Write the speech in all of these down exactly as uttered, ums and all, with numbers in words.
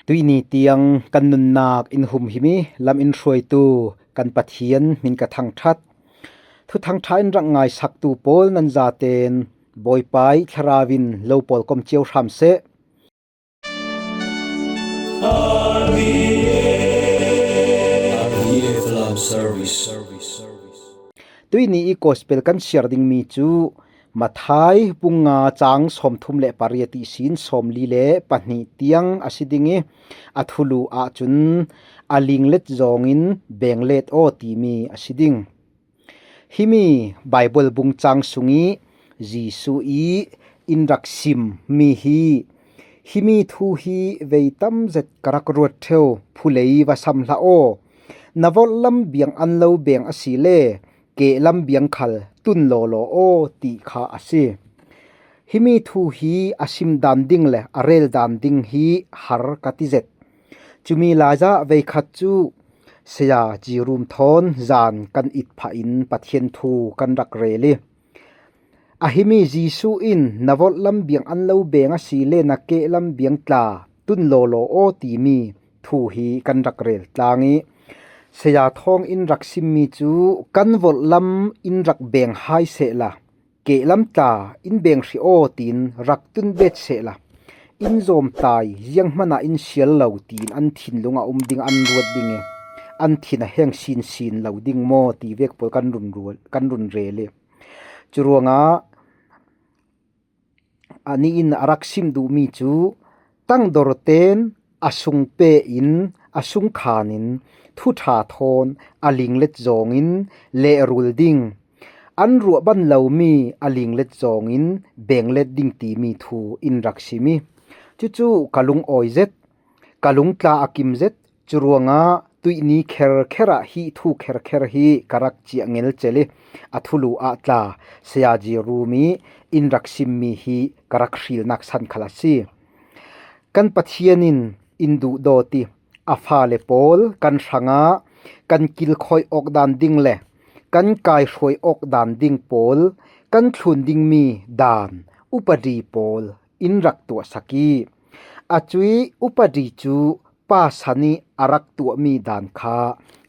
Tuihni tiang kan nunnak in humhim i lam in hruaitu kan Pathian hmin ka thangṭhat. Thuthang ṭha in rak ngaisaktu pawl nan zaten Bawipa i Thlarau in lo pawlkom cio hram seh. Tuihni i gospel kan siar dingmi cu Matthai bung nga cang sawmthum le pariat ihsin sawmli le pahnih tiang a si ding i, a thulu ahcun a linglet zawngin benglet aw timi a si ding. Himi Baibal bung cang sung i Jesuh i in rak simmi hi, himi thu hi vei tam zet ka rak ruat ṭheu, phulei va sam hlah aw. Na vorhlam biang an lo beng a si le kehlam biang khal tun lawlaw aw ti kha a si. Himi thu hi a sim dan ding le a rel dan ding hi har ka ti zet. Cumi laiah veikhat cu saya Jerum thawn zan kan it phah in Pathian thu kan rak rel i, a himi Jesuh in na vorhlam biang an lo beng a si le na kehlam biang tla tun lawlaw aw timi thu hi kan rak rel tlang i, saya thawng in rak simmi cu kan vorhlam in rak beng hai sehla, kehlam tla in beng hrih aw tiin rak tun bet sehla, in zawmtai zianghman ah in sial lo tiin an thinlung a um ding an ruat ding i, an thin a heng sinsin lo ding maw ti vek pawl kan run rual, kan run rel i, curuangah anih in a rak sim duhmi cu tangdor ten a sung pe in a sung khan in thuṭha thawn a linglet zawngin lehrul ding, an ruah ban lomi a linglet zawngin benglet ding timi thu in rak sim i, cucu ka lungawi zet, ka lungtla a kim zet. Curuangah tuihni kherkher ah hi thu kherkher hi ka rak ciah ngelcel i, a thulu ah tla saya Jerum i in rak simmi hi ka rak hrilnak san khal a si. Kan Pathian in in duhdawt i, a fale pawl kan hrangah kan kilkhawi awk dan ding le kan kaihruai awk dan ding pawl kan thlun dingmi dan upadi pawl in rak tuahsak i, a cuih upadi cu pa san i a rak tuahmi dan kha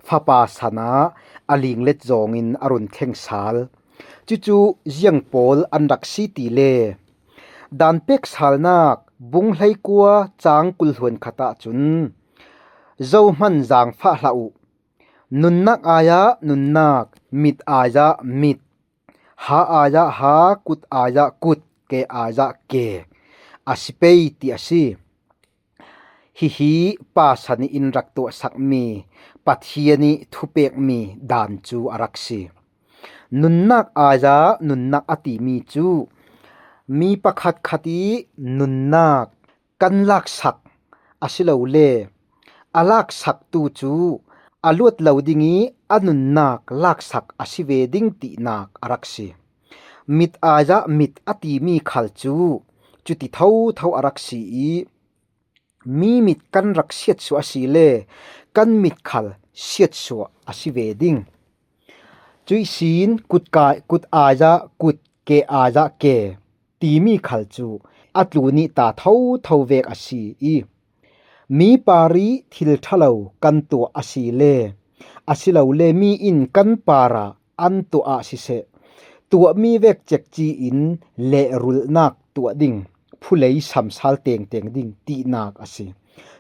fapa san ah a linglet zawngin a run thleng sal. Cucu ziang pawl an rak si ti le, dan pek salnak bung hleikua cang kul hluan khat ahcun, zohman zaangfah hlah uh, nunnak aiah nunnak, mit aiah mit, ha aiah ha, kut aiah kut, ke aiah ke a si pei ti a si. Hihi pa san i in rak tuahsakmi Pathian i thupekmi dan cu a rak si. Nunnak aiah nunnak a timi cu mi pakhatkhat i nunnak kan laksak a si lo le a laksaktu cu a luat lo ding i a nunnak laksak a si ve ding tinak a rak si. Mit aiah mit a timi khal cu cuti thotho a rak si i, mi mit kan rak siatsuah a si le kan mit khal siatsuah a si ve ding. Cuih sin kut kai, kut aiah kut, ke aiah ke timi khal cu a tlun i ta thotho vek a si i, mi par i thil ṭhalo kan tuah a si le, a si lo le mi in kan par ah an tuah ah siseh, tuahmi vek cekci in lehrulhnak tuah ding, phulei samsal tengteng ding tinak a si.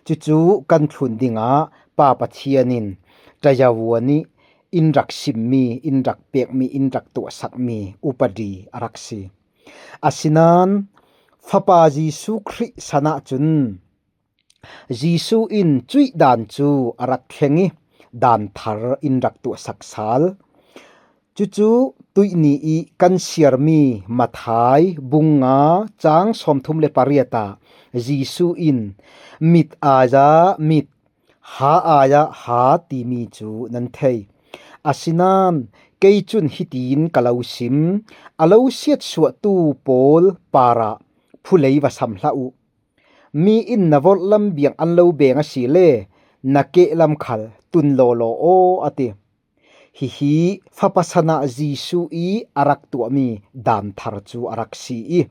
Cucu kan thlun dingah Pa Pathian in ṭayavuan i in rak simmi, in rak pekmi, in rak tuahsakmi upadi a rak si. Asinain Fapa Jesuh Khrih san ahcun Jesuh in cuih dan cu a rak thleng i dan thar in rak tuahsak sal. Cucu tuihni i kan siarmi Matthai bung nga cang sawmthum le pariat ah Jesuh in mit aiah mit, ha aiah ha timi cu nan thei. Asinain kei cun hitin ka lo sim, a lo siatsuahtu pawl parah phulei va sam hlah uh. Mi in na vorhlam biang an lo beng a si le na kehlam khal tun lawlaw aw a ti. Hihi Fapa sanah Jesuh i a rak tuahmi dan thar cu a rak si i,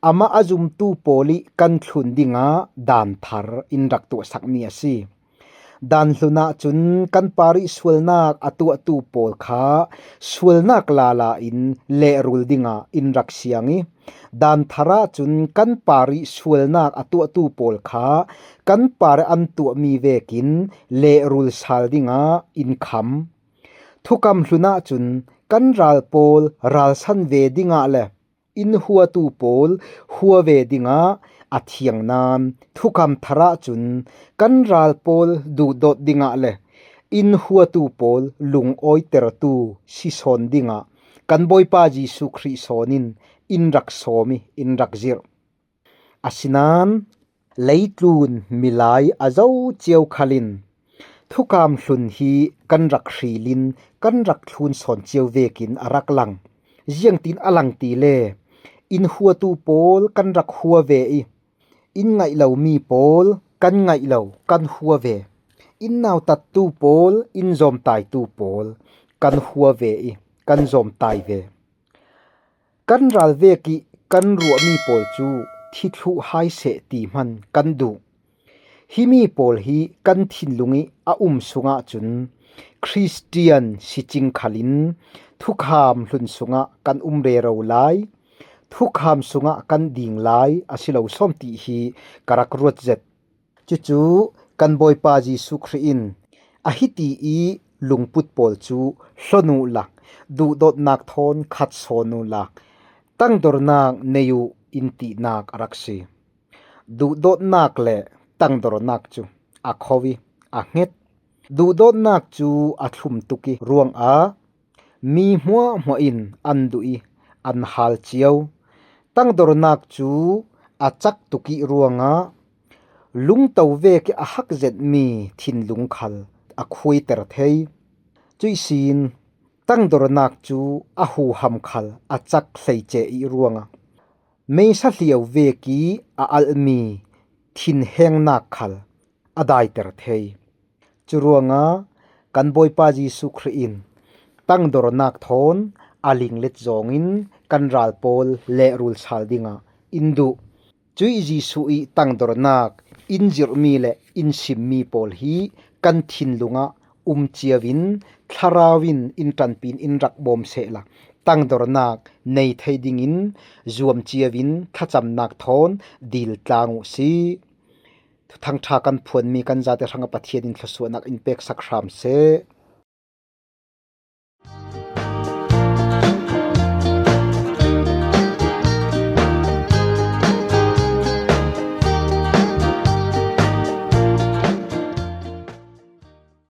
amah a zumtu pawl i kan thlun dingah dan thar in rak tuahsakmi a si. Dan hlun ahcun kan par i sualnak a tuahtu pawl kha sualnak lala in lehrul dingah in rak siang i, dan thar ahcun kan par i sualnak a tuahtu pawl kha kan par i an tuahmi vekin lehrul sal dingah in kham. Thukam hlun ahcun kan ral pawl ralsan ve dingah le in huatu pawl hua ve dingah a thiang nain, thukam thar ahcun kan ral pawl duhdawt dingah le in huatu pawl lungawitertu si sawn dingah kan Bawipa Jesuh Khrih sawn in in rak sawm i in rak zirh. Asinain leitlun milai a zo cio khal in thukam hlun hi kan rak hril in kan rak thlun sawn cio vekin a rak lang. Ziangtin a lang ti le, in huatu pawl kan rak hua ve i, in ngaih lomi pawl kan ngaih lo kan hua ve. In nautattu pawl, in zawmtaitu pawl kan hua ve i kan zawmtai ve. Kan ral vek i kan ruahmi pawl cu thi thluh hai seh ti hman kan duh. Himi pawl hi kan thinlung i a um sungah cun Khristian si cing khal in thukham hlun sungah kan um rero lai, thukham sungah kan ding lai a si lo sawm ti hi ka rak ruat zet. Cucu kan Bawipa Jesuh Khrih in a hiti i lungput pawl cu hlon uhla, duhdawtnak thawn khat sawn uhla, tangdornak nei uh in tinak a rak si. Duhdawtnak le tangdornak cu a kho i a hnget. Duhdawtnak cu a thlum tuk i ruangah mi hmuahhmuah in an duh i an hal cio. Tangdornak cu a cak tuk i ruangah lungto vek i a hak zetmi thinlung khal a khuaiter thei. Cuih sin tangdornak cu a huham khal a cak hleice i ruangah meisa hlio vek i a alhmi thinhengnak khal a daiter thei. Curuangah kan Bawipa Jesuh Khrih in tangdornak thawn a linglet zawngin kan ral pawl lehrul sal dingah in duh. Cuih Jesuh i tangdornak in zirhmi le in simmi pawl hi kan thinlung ah um cio in, thlarau in in ṭanpi in in rak bawm sehla, tangdornak nei thei dingin zuam cio in thlacamnak thawn dil tlang uh si. Thuthang ṭha kan phuanmi kan zate hrangah Pathian in thluasuahnak in peksak hram seh.